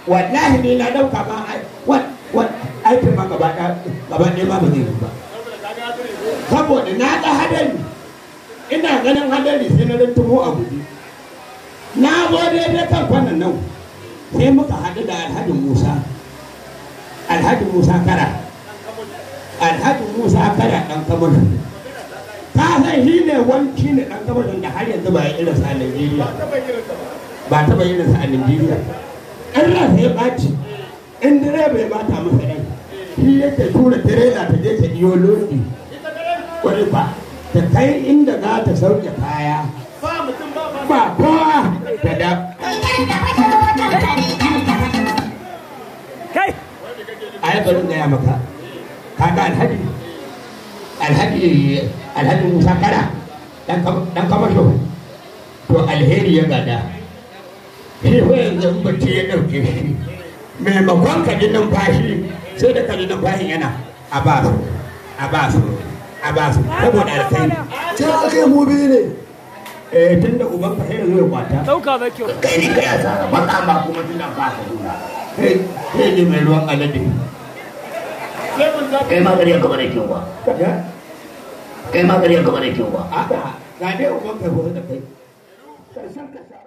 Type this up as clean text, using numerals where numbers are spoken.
Wallahi ni na dauka ma aikin ma gaba ɗaya ma ba zai yi ba. Saboda na ga hadari, ina ganin hadari sai na rintumo a guje. Na zo daidai kan kwanan nan sai muka haɗu da Alhaji Musa. Alhaji Musa Kara. Alhaji Musa Kara ɗan kamar. Ka san shi ne wani shi ne ɗan kamar da har yanzu ba ya irinsa a Najeriya. Ba taɓa irinsa a Najeriya. In ransa ya ɓaci, in direba ya bata masa rai, shi yake tura tirela ta je ta iyo lodi. Wani ba, ta kai inda za ta sauke kaya. Ba kowa ta da. Kai! Ai bari in gaya maka. Kaga Alhaji Alhaji Alhaji Musa Kara dan kamasho. To alheri ya gada. Shi ko yanzu in bacci ya ɗauke shi. Maimakon ka ji numfashi sai da ka ji numfashin yana a ba su a ba su a ba su saboda alkhairi. Ta aka yi mu biyu ne. Eh tun da uban ka sai ya zo ya kwata. Ɗauka ba kyau. Kai ne kai asara ba ma kuma tun da ba ka nuna. Kai kai ne mai ruwan alade. Kai ma gari ka bare kyau ba. Kai ma gari ka bare kyau ba. A'a ga dai uban ka kusa da kai. Karshen ka sa.